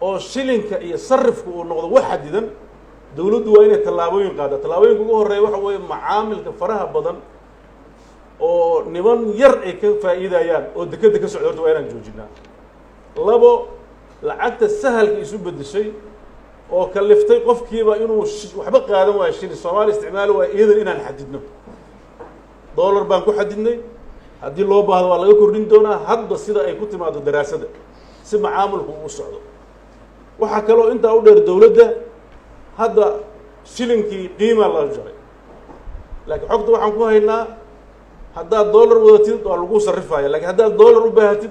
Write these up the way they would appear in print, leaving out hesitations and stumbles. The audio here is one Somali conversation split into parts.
Oo shilinka iyo sarifku uu noqdo wax xadidan. Dowladdu waa inay tallaabooyin qaada. Tallaabooyinka ugu horreeya waxa weeye macaamilka faraha badan oo niman yar ay ka faa'iidayaan oo dekeda ka socda, horta waa inaan joojinaa. Labo, lacagta sahalka isu beddeshay oo kaliftay qofkiiba inuu waxba qaadan waayo, shilin Soomaaliya isticmaali waayo, iyadan inaan xadidno. Dollar baan ku xadidnay, haddii loo baahdo waa laga kordhin doonaa hadba sida ay ku timaado daraasada, si macaamilku uu socdo. Waxaa kaloo intaa u dheer, dowladda hadda shilinkii qiima la jaray, laakiin xogta waxaan ku haynaa haddaad dollar wadatid waa lagu sarrifaya, lakiin haddaad dollar u baahatid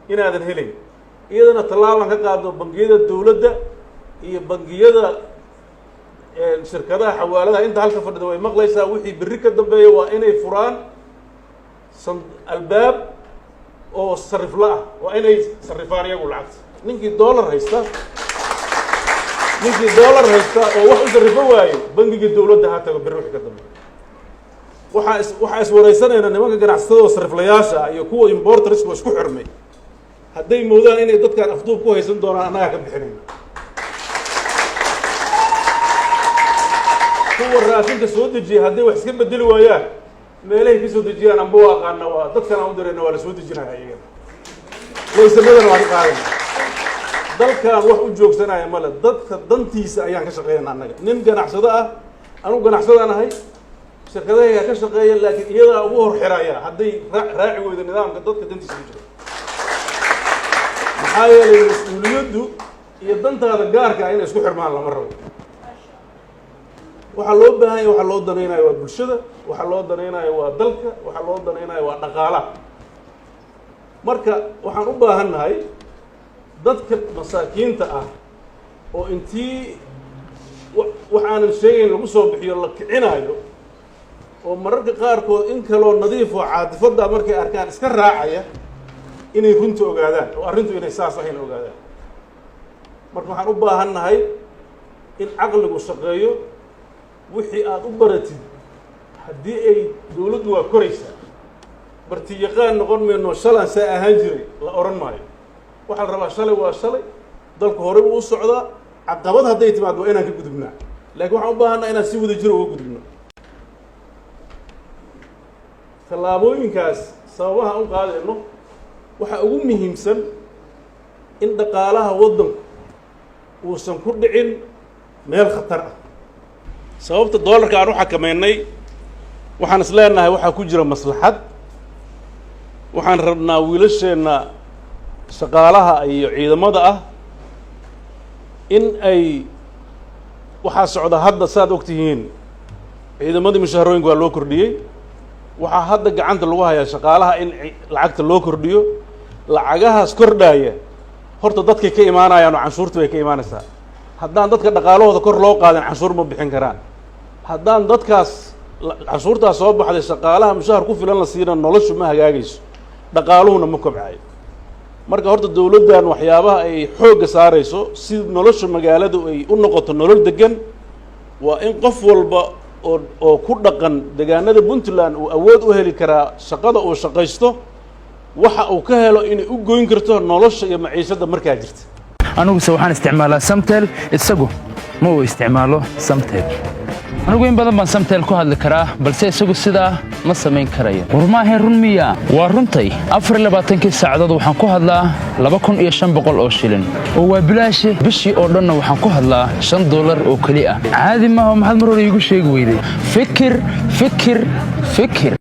inaadan helayn. Iyadana tallaabaan ka qaadno. Bangiyada dowladda iyo bangiyada shirkadaha xawaaladaha, inta halka fadhida way maqlaysaa, wixii berri ka dambeeya waa inay furaan san albaab oo sarifla ah, waa inay sarifaan iyagu lacagta. Ninkii dollar haysta oo wax u sarrifo waaye, bangiga dowladda ha tago berri wixii ka dambeeya. Waxaa iswaraysanayna nimanka ganacsatada oo sariflayaasha iyo kuwa importers waa isku xirmay. Hadday moodaan inay dadkan afduub ku haysan doonaan, annagaa ka bixinayna. Kuwa raashinka soo dejiya hadday wax iska bedeli waayaan, meelahay ka soo dejiyaan amba waa aqaana, waa dadkan aan u dirayna, waa la soo dejinaya iyagana, laysamadana waa ka qaadana. Dalkan wax u joogsanaya male, dadka dantiisa ayaan ka shaqeynana annaga. Nin ganacsado ah, anugu ganacsadaan ahay, shirkadahaygaa ka shaqeeya, laakiin iyadaa ugu hor xiraya hadday raaci weydo nidaamka dadka dantiisa ku jira. Maxaa yeelay, mas-uuliyaddu iyo dantaada gaarka ah inay isku xirmaan lama rabo. Waxaa loo baahan yahay, waxaa loo danaynayo waa bulshada, waxaa loo danaynayo waa dalka, waxaa loo danaynayo waa dhaqaalaha. Marka waxaan u baahan nahay dadka masaakiinta ah oo intii wax aanan sheegayn lagu soo bixiyo la kicinaayo, oo mararka qaarkood in kaloo nadiif oo caatifadda markay arkaan iska raacaya, inay runta ogaadaan oo arrintu inay saas ahayn ogaadaan. Marka waxaan u baahan nahay in caqligu shaqeeyo. Wixii aada u baratid haddii ay dowladdu waa koraysaa, barti yaqaan noqon mayno. Shalaan saa ahaan jiray la odhan maayo. Waxaa la rabaa shalay waa shalay, dalku horey buu u socdaa. Caqabad hadday timaado waa inaan ka gudubnaa, laakiin waxaan u baahanaa inaan si wada jiro uga gudubno. Tallaabooyinkaas sababaha u qaadayno waxaa ugu muhiimsan in dhaqaalaha waddanku uusan ku dhicin meel khatar ah. Sababta doolarka aan u xakameynay, waxaan is leenahay waxaa ku jira maslaxad. Waxaan rabnaa wiilasheenna shaqaalaha iyo ciidamada ah in ay waxaa socda hadda, saad og tihiin, ciidamadii mushaharooyinka waa loo kordhiyey. Waxaa hadda gacanta lagu hayaa shaqaalaha in lacagta loo kordhiyo. Lacagahaas kordhaaya horta dadkay ka imaanayaan oo canshuurta bay ka imaanaysaa. Haddaan dadka dhaqaalahooda kor loo qaadin, canshuur ma bixin karaan. Haddaan dadkaas canshuurtaas soo baxday shaqaalaha mushahar ku filan la siina, noloshu ma hagaagayso, dhaqaaluhuna ma kobcayo. Marka horta dowladdan waxyaabaha ay xoogga saarayso si nolosha magaaladu ay u noqoto nolol degan waa in qof walba oo ku dhaqan deegaanada Puntland uu awood u heli karaa shaqada uu shaqaysto, waxa uu ka helo inay u goyn karto nolosha iyo maciishadda markaa jirta. Aniguse waxaan isticmaalaa Samtel, isagu ma uu isticmaalo Samtel. Anigu in badan baan Samtel ku hadli karaa, balse isagu sidaa ma samayn karayo. War maahayn run miya? Waa runtay. 24-kii saacadood waxaan ku hadlaa 2500 oo shilin, oo waa bilaashe. Bishii oo dhanna waxaan ku hadlaa $5 oo keli ah. Caadi maaha. Maxaad mar hore iigu sheegi weyday? Fikir, fikir, fikir.